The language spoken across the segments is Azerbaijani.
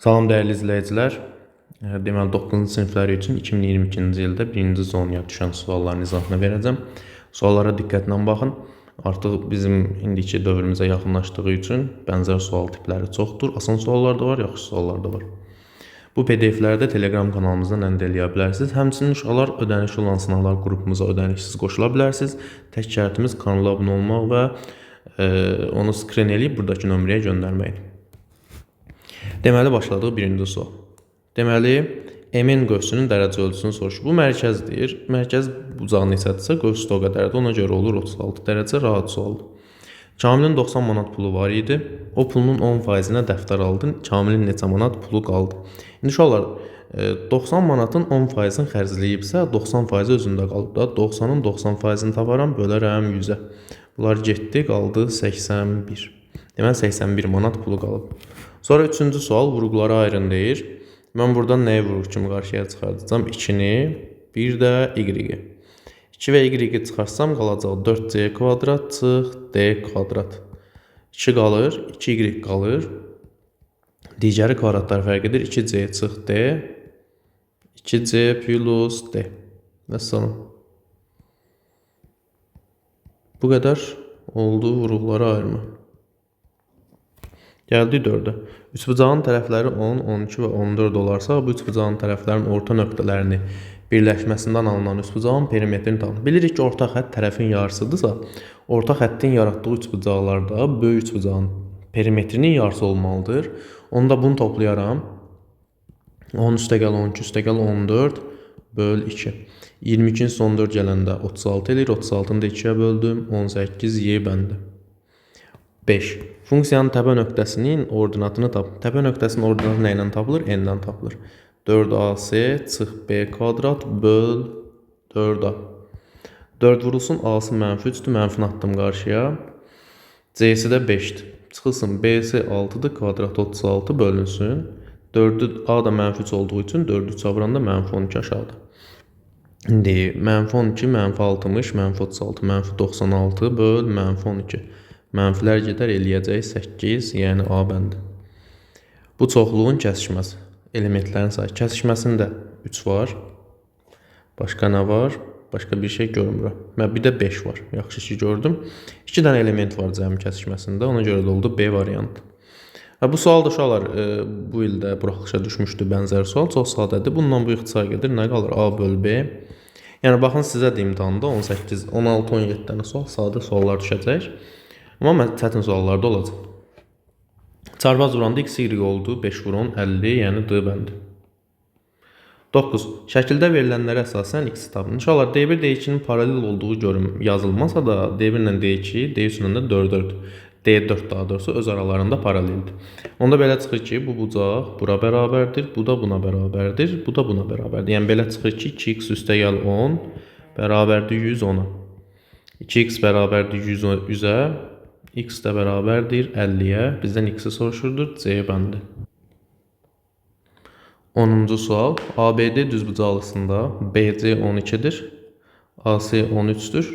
Salam dəyərli izləyicilər. Deməli 9-cu sinifləri üçün 2022-ci ildə 1-ci zonaya düşən sualların izahını verəcəm. Suallara diqqətlə baxın. Artıq bizim indiki dövrümüzə yaxınlaşdığı üçün bənzər sual tipləri çoxdur. Asan suallar da var, yaxşı suallar da var. Bu PDF-ləri də Telegram kanalımızdan əldə eləyə bilərsiniz. Həmçinin uşaqlar ödənişli olan sınaqlar qrupumuza ödənişsiz qoşula bilərsiniz. Tək şərtimiz kanala abunə olmaq və onu skrin eləyib buradakı nömrəyə göndərməkdir. Deməli başladıq birinci sual. Deməli MN qövsünün dərəcə ölçüsünü soruşur. Bu mərkəzdir. Mərkəz bucağı neçədirsə qövs də o qədərdir. Ona görə olur 36 dərəcə, rahat sualdır. Kamilin 90 manat pulu var idi. O pulunun 10%-nə dəftər aldı. Kamilin neçə manat pulu qaldı? İndi uşaqlar 90 manatın 10%-ni xərcləyibsə 90% özündə qalıb da. 90-ın 90%-ni taparam, bölərəm 100-ə. Bunlar getdi, qaldı 81. Deməli 81 manat pulu qalıb. Sonra üçüncü sual vuruqları ayırın deyir. Mən buradan nəyi vuruq kimi qarşıya çıxardacağam? 2-ni, bir də y-i. 2 və y-i çıxarsam qalacaq 4c kvadrat çıx d kvadrat. 2 qalır, 2y qalır. Digəri kvadratlar fərq edir. 2c çıx d, 2c plus d. Vəssalam. Bu qədər oldu vuruqları ayırma. Gəldik 4-ə. Üçbucağın tərəfləri 10, 12 və 14 olarsa, bu üçbucağın tərəflərinin orta nöqtələrini birləşməsindən alınan üçbucağın perimetrini tapın. Bilirik ki, orta xətt tərəfin yarısıdırsa, orta xəttin yaratdığı üçbucaqlarda böyük üçbucağın perimetrinin yarısı olmalıdır. Onda bunu toplayaram. 10 üstəgəl 12 üstəgəl 14 böl 2. 22-nin 14 gələndə 36 eləyir. 36-nı da 2-yə böldüm. 18 y bəndi. 5. Funksiyanın təpə nöqtəsinin ordinatını tap. Təpə nöqtəsinin ordinatı nə ilə tapılır? N-dən tapılır. 4AC çıx B kvadrat böl 4A. 4 vurulsun, A-sı mənfi 3-dür, mənfini atdım qarşıya. C-si də 5-dir. Çıxılsın, B-si 6-dır, kvadrat 36 bölünsün. 4-ü A da mənfi 3 olduğu üçün 4-ü 3-ə vuranda mənfi 12 aşağıda. İndi mənfi 12, mənfi 60, mənfi 36, mənfi 96 böl mənfi 12. Mənfilər gedər, eləyəcək 8, yəni A bəndi. Bu çoxluğun kəsişməsi, elementlərin sayı. Kəsişməsində 3 var. Başqa nə var? Başqa bir şey görmürəm. Və bir də 5 var. Yaxşı ki gördüm. 2 dənə element var cəmi kəsişməsində. Ona görə də oldu B variantı. Və bu sual da uşaqlar bu ildə buraxılışa düşmüşdü bənzər sual. Çox sadədir. Bundan bu ixtisar gedir. Nə qalır? A böl B. Yəni baxın sizə də imtahanda 18, 16, 17 dənə sual, sadə suallar düşəcək. Amma çətin suallar da olacaq. Çarpaz vuranda x, y oldu. 5 vurun 50, yəni D bəndi. 9. Şəkildə verilənlərə əsasən x tapın. İnşallah D1, D2-nin paralel olduğu görüm yazılmasa da D1 ilə D2, D3 ilə də 4, 4. D4 daha doğrusu öz aralarında paraleldir. Onda belə çıxır ki, bu bucaq bura bərabərdir, bu da buna bərabərdir, bu da buna bərabərdir. Yəni belə çıxır ki, 2x üstəgəl 10 bərabərdir 110-a. 2x bərabərdir 100-ə, x də bərabərdir 50-yə. Bizdən x-i soruşurdur, C bəndi. 10-cu sual. ABD düzbucaqlısında BC 12-dir, AC 13-dür.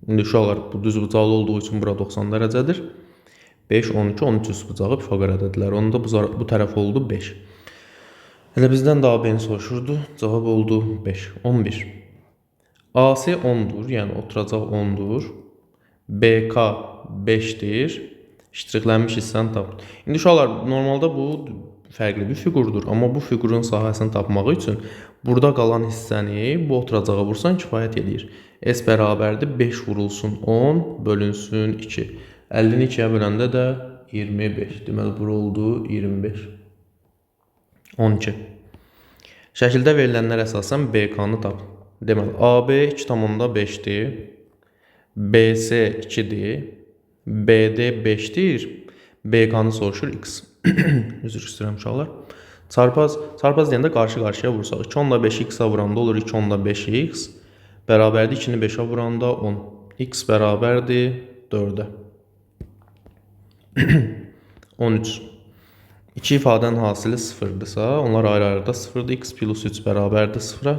İndi uşaqlar bu düzbucaqlı olduğu üçün bura 90 dərəcədir. 5, 12, 13 üstbucağı Pifaqor ədədləri. Onda bu tərəf oldu 5. Elə bizdən də AB-ni soruşurdu. Cavab oldu 5. 11. AC 10-dur, yəni oturacaq 10-dur. BK 5-dir. Ştrixlənmiş hissəni tap. İndi uşaqlar normalda bu fərqli bir fiqurdur, amma bu fiqurun sahəsini tapmaq üçün burada qalan hissəni bu oturacağa vursan kifayət eləyir. S bərabərdir 5 vurulsun 10 bölünsün 2. 50-ni 2-yə böləndə də 25. Deməli bura oldu 25. 12. Şəkildə verilənlərə əsasən BK-nı tap. Deməli AB 2,5-dir. BC 2-dir. BD 5-dir. BK-nı soruşur x. Üzr istəyirəm uşaqlar. Çarpaz, çarpaz deyəndə qarşı-qarşıya vursaq 2,5 x-a vuranda olur 2,5x bərabərdir 2-ni 5-ə vuranda 10. X bərabərdir 4-ə. 13. İki ifadənin hasili 0-dırsa, onlar ayrı-ayrı da 0-dır. X plus 3 bərabərdir 0-a.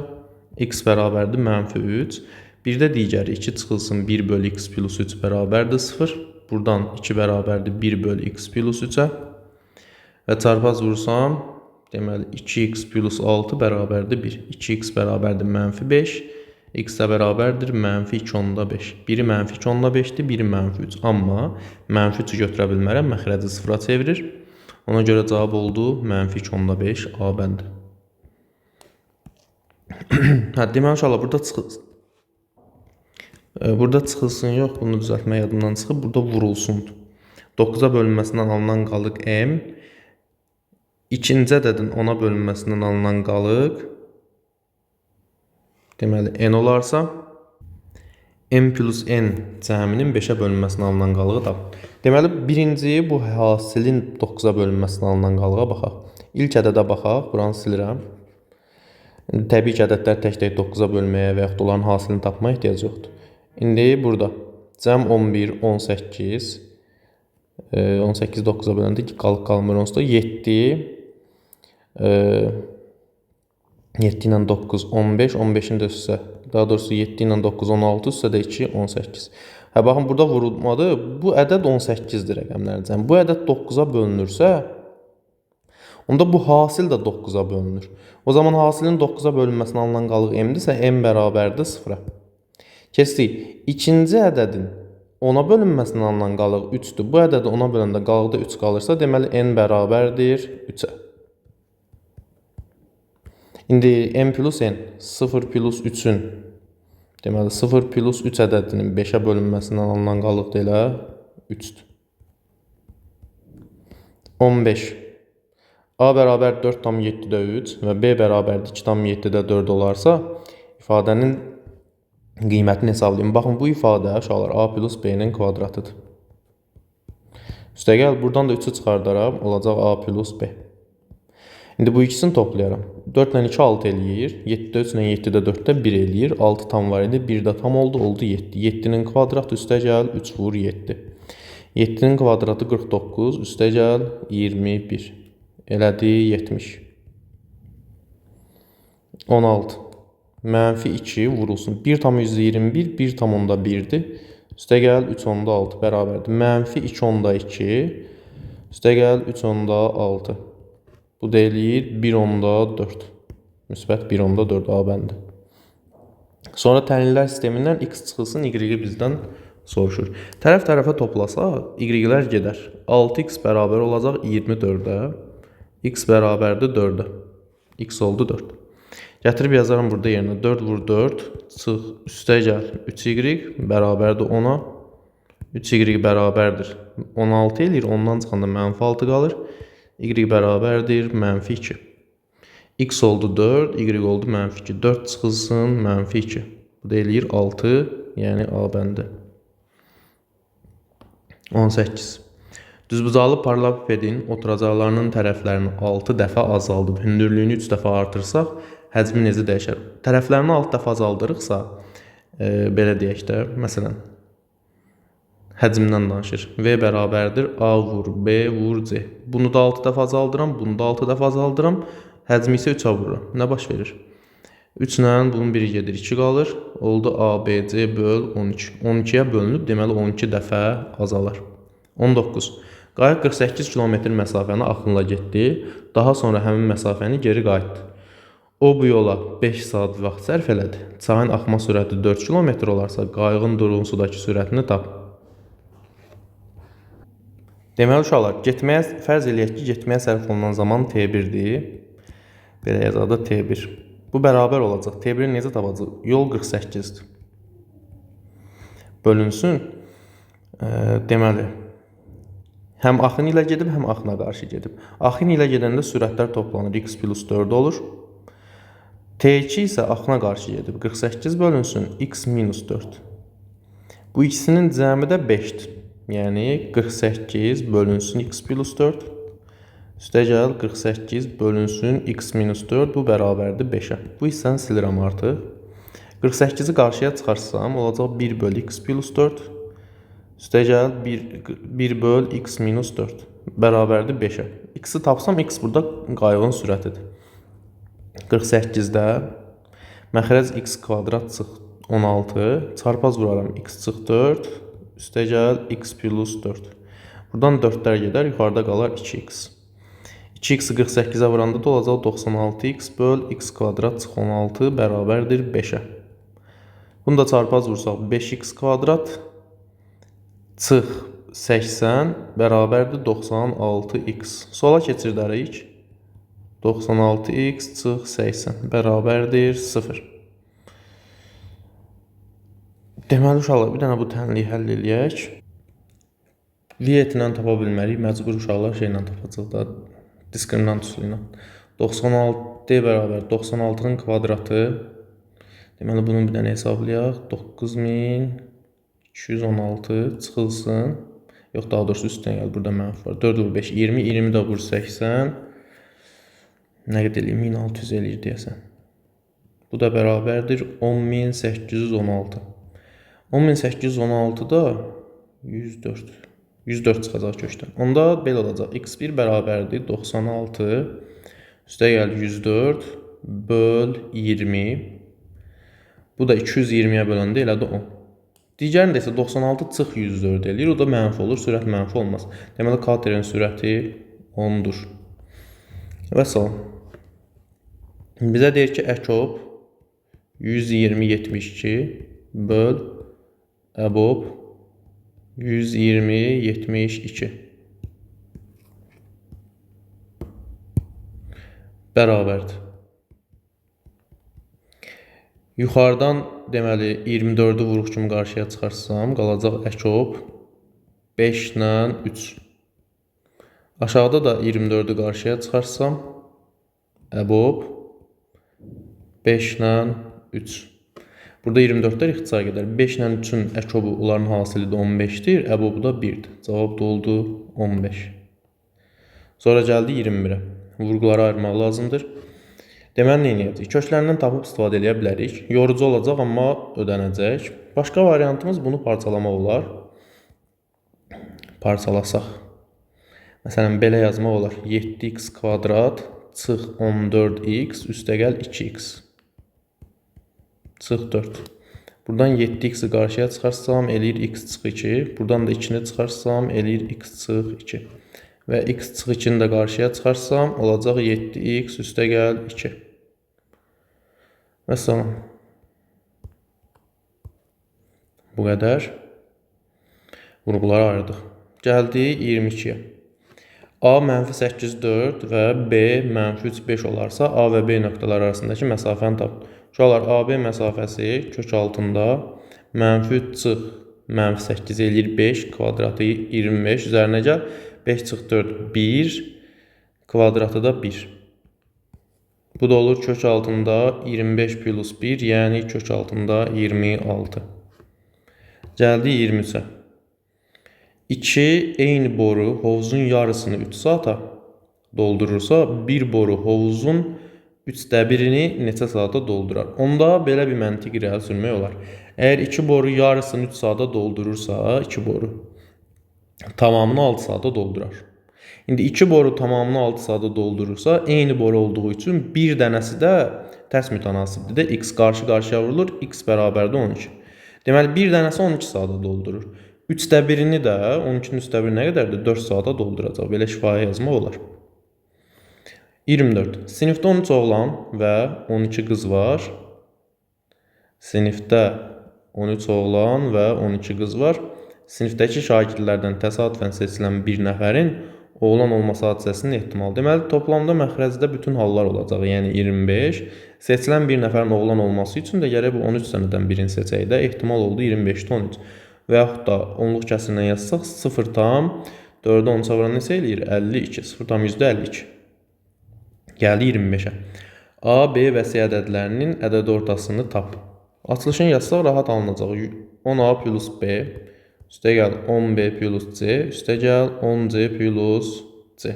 X bərabərdir mənfi 3. Bir də digəri 2 çıxılsın 1 bölü x plus 3 bərabərdir 0. Buradan 2 bərabərdir 1 bölü x plus 3-ə. Və çarpaz vursam, deməli 2x plus 6 bərabərdir 1. 2x bərabərdir mənfi 5. X də bərabərdir mənfi 2,5. Biri mənfi 2,5-dir, biri mənfi 3. Amma mənfi 3-ü götürə bilmərəm, məxrəci sıfıra çevirir. Ona görə cavab oldu mənfi 2,5 A bəndi. Hə, deməli uşaqlar, burada çıxılsın. Burada çıxılsın yox, bunu düzəltmək yadımdan çıxıb. Burada vurulsun. 9-a bölünməsindən alınan qalıq M. İkinci ədədin 10-a bölünməsindən alınan qalıq deməli N olarsa M plus N cəminin 5-ə bölünməsindən alınan qalığı tap. Deməli birinci bu hasilin 9-a bölünməsindən alınan qalığa baxaq. İlk ədədə baxaq, buranı silirəm. İndi təbii ki, ədədlər tək-tək 9-a bölməyə və yaxud da onların hasilini tapmaya ehtiyac yoxdur. İndi burada cəm 11, 18, 18 9-a böləndə qalıq qalmır onsuz da 7, 7 ilə 9, 15, 15-in də üstə, daha doğrusu 7 ilə 9, 16, üstə də 2, 18. Hə, baxın, burada vurulmadı. Bu ədəd 18-dir rəqəmlərin cəmi. Bu ədəd 9-a bölünürsə, onda bu hasil də 9-a bölünür. O zaman hasilin 9-a bölünməsinə alınan qalıq m-dirsə, m bərabərdir 0-a. Keçdik. İkinci ədədin 10-a bölünməsinə alınan qalıq 3-dür. Bu ədədi 10-a böləndə qalıqda 3 qalırsa, deməli n bərabərdir 3-ə. İndi m plus n 0 plus 3-ün, deməli 0 plus 3 ədədinin 5-ə bölünməsindən alınan qalıq da elə 3-dür. 15. A bərabər 4,7-də 3 və B bərabərdir 2,7-də 4 olarsa, ifadənin qiymətini hesablayın. Baxın, bu ifadə uşaqlar A plus B-nin kvadratıdır. Üstəgəl, buradan da 3-ü çıxardaram, olacaq A plus B. İndi bu ikisini toplayaram. 4 ilə 2 6 eləyir. 7-də 3 ilə 7-də 4-də 1 eləyir. 6 tam var idi. 1 də tam oldu. Oldu 7. 7-nin kvadratı üstəgəl 3 vur 7. 7-nin kvadratı 49 üstəgəl 21. Elədi 70. 16. Mənfi 2 vurulsun. 1,21, 1,1-dir. Üstəgəl 3,6 bərabərdir. Mənfi 2,2 üstəgəl 3,6. Bu da eləyir 1,4. Müsbət 1,4 A bəndi. Sonra tənliklər sistemindən x çıxılsın, y-i bizdən soruşur. Tərəf tərəfə toplasaq, y-lər gedər. 6x bərabər olacaq 24-ə. X bərabərdir 4-ə. X oldu 4. Gətirib yazaram burada yerinə 4 vur 4, çıx, üstə gəl 3y bərabərdir 10-a. 3y bərabərdir 16 eləyir, 10-dan çıxanda mənfi 6 qalır. Y bərabərdir mənfi 2. X oldu 4, Y oldu mənfi 2. 4 çıxılsın mənfi 2. Bu da eləyir 6, yəni A bəndi. 18. Düzbucaqlı paralelipipedin oturacaqlarının tərəflərini 6 dəfə azaldıb, hündürlüyünü 3 dəfə artırsaq, həcmi necə dəyişər? Tərəflərini 6 dəfə azaldırıqsa, belə deyək də, məsələn, həcmdən danışır. V bərabərdir A vur B vur C. Bunu da 6 dəfə azaldıram, bunu da 6 dəfə azaldıram. Həcmi isə 3-ə vururam. Nə baş verir? 3 ilə bunun biri gedir, 2 qalır. Oldu A, B, C böl 12. 12-yə bölünüb, deməli 12 dəfə azalar. 19. Qayıq 48 km məsafəni axınla getdi. Daha sonra həmin məsafəni geri qayıtdı. O bu yola 5 saat vaxt sərf elədi. Çayın axma sürəti 4 km olarsa, qayığın durğun sudakı sürətini tap. Deməli uşaqlar, getməyə fərz eləyək ki, getməyə sərf olunan zaman T1-dir. Belə yazaq da T1. Bu bərabər olacaq. T1-i necə tapacaq? Yol 48-dir. Bölünsün. Deməli, həm axın ilə gedib, həm axına qarşı gedib. Axın ilə gedəndə sürətlər toplanır. X plus 4 olur. T2 isə axına qarşı gedib. 48 bölünsün. X minus 4. Bu ikisinin cəmi də 5-dir. Yəni 48 bölünsün x plus 4. Üstəgəl 48 bölünsün x minus 4. Bu bərabərdir 5-ə. Bu hissəni silirəm artıq. 48-i qarşıya çıxarsam olacaq 1 böl x plus 4. Üstəgəl 1 böl x minus 4 bərabərdir 5-ə. X-i tapsam x burada qayığın sürətidir. 48-də məxrəc x kvadrat çıx 16. Çarpaz vuraram x çıx 4. Üstəgəl x plus 4. Buradan 4-lər gedər, yuxarıda qalar 2x. 2x-i 48-ə vuranda da olacaq 96x böl x kvadrat çıx 16 bərabərdir 5-ə. Bunu da çarpaz vursaq 5x kvadrat çıx 80 bərabərdir 96x. Sola keçirdərik. 96x çıx 80 bərabərdir 0. Deməli uşaqlar, bir dənə bu tənliyi həll eləyək. Vietlə tapa bilmərik, məcbur uşaqlar şeylə tapacaq da, diskriminant üsulu ilə. 96 bərabər 96-nın kvadratı. Deməli bunu bir dənə hesablayaq. 9216 çıxılsın. Yox, daha doğrusu üstdən gəl, burada mənfi var. 4 vur 5, 20, 20 də vur 80. Nə qədər eləyir? 1600 eləyir deyəsən. Bu da bərabərdir 10816. 10816 da 104. 104 çıxacaq kökdən. Onda belə olacaq. x1 bərabərdir 96 üstə gəl 104 böl 20. Bu da 220-yə böləndə elədir 10. Digərində isə 96 çıx 104 eləyir. O da mənfi olur. Sürət mənfi olmaz. Deməli, katerin sürəti 10-dur. Vəssalam. Bizə deyir ki, əkob 120,72 böl əbob 120,72 bərabərdir. Yuxarıdan deməli 24-ü vuruq kimi qarşıya çıxarsam, qalacaq əkob 5 ilə 3. Aşağıda da 24-ü qarşıya çıxarsam, əbob 5 ilə 3. Burada 24-lər ixtisar gedər. 5 ilə 3-ün əkobu onların hasili də 15-dir, əbobu da 1-dir. Cavab da oldu 15. Sonra gəldi 21-ə. Vurğuları ayırmaq lazımdır. Deməli, nə edəcəyik? Köklərindən tapıb istifadə eləyə bilərik. Yorucu olacaq, amma ödənəcək. Başqa variantımız bunu parçalamaq olar. Parçalasaq. Məsələn, belə yazmaq olar. 7x kvadrat çıx 14x üstəgəl 2x. Çıx 4. Buradan 7x-i qarşıya çıxarsam, eləyir x çıx 2. Buradan da 2-ni çıxarsam, eləyir x çıx 2. Və x çıx 2-ni də qarşıya çıxarsam, olacaq 7x üstəgəl 2. Vəssalam. Bu qədər. Vurğuları ayırdıq. Gəldik 22-yə. A mənfi 8, 4 və B mənfi 3, 5 olarsa, A və B nöqtələri arasındakı məsafəni tap. Uşaqlar, AB məsafəsi kök altında mənfi 3 çıx mənfi 8 eləyir 5, kvadratı 25, üzərinə gəl 5 çıx 4, 1, kvadratı da 1. Bu da olur kök altında 25 plus 1, yəni kök altında 26. Gəldik 23-ə. 2 eyni boru hovuzun yarısını 3 saata doldurursa, bir boru hovuzun 3də 1-ini neçə saata doldurar? Onda belə bir məntiq irəli sürmək olar. Əgər 2 boru yarısını 3 saata doldurursa, 2 boru tamamını 6 saata doldurar. İndi 2 boru tamamını 6 saata doldurursa, eyni boru olduğu üçün bir dənəsi də tərs mütənasibdir də, x qarşı-qarşıya vurulur, x bərabərdir 12. Deməli, bir dənəsi 12 saata doldurur. 3də 1-ini də, 12-nin 3də 1 nə qədərdir? 4 saata dolduracaq. Belə şifahi yazmaq olar. 24. Sinifdə 13 oğlan və 12 qız var. Sinifdə 13 oğlan və 12 qız var. Sinifdəki şagirdlərdən təsadüfən seçilən bir nəfərin oğlan olması hadisəsinin ehtimalı. Deməli, toplamda məxrəcdə bütün hallar olacaq. Yəni 25. Seçilən bir nəfərin oğlan olması üçün də gərək bu 13 dənədən birini seçək də. Ehtimal oldu 25-də 13. Və yaxud da onluq kəsirindən yazsaq 0,4-ə 13-ə vuran neçə eləyir? 52. 0,52. Gəldi 25-ə. A, B və C ədədlərinin ədəd ortasını tap. Açılışını yazsaq rahat alınacaq. 10A plus B, üstəgəl 10B plus C, üstəgəl 10C plus C.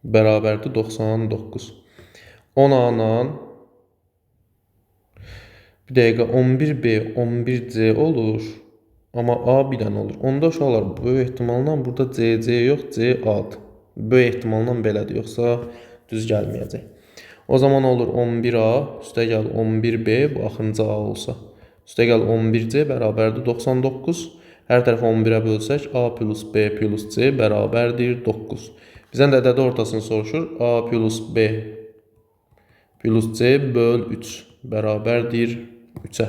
Bərabərdir 99. 10A-la bir dəqiqə 11B, 11C olur. Amma A bir dənə olur. Onda uşaqlar, böyük ehtimalla burada CC yox, C-A-dır. Böyük ehtimalla belədir, yoxsa düz gəlməyəcək. O zaman olur 11A, üstəgəl 11B, bu axırıncı A olsa. Üstəgəl 11C bərabərdir 99. Hər tərəfi 11-ə bölsək, A plus B plus C bərabərdir 9. Bizdən də ədədi ortasını soruşur. A plus B plus C böl 3 bərabərdir 3-ə.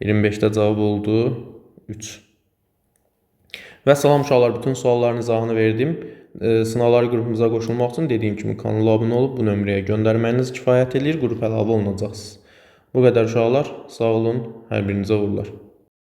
25-də cavab oldu 3. Və salam uşaqlar, bütün sualların izahını verdim. Sınavlar qrupumuza qoşulmaq üçün dediyim kimi kanala abunə olub bu nömrəyə göndərməyiniz kifayət eləyir, qrup əlavə olunacaqsınız. Bu qədər uşaqlar, sağ olun, hər birinizə uğurlar.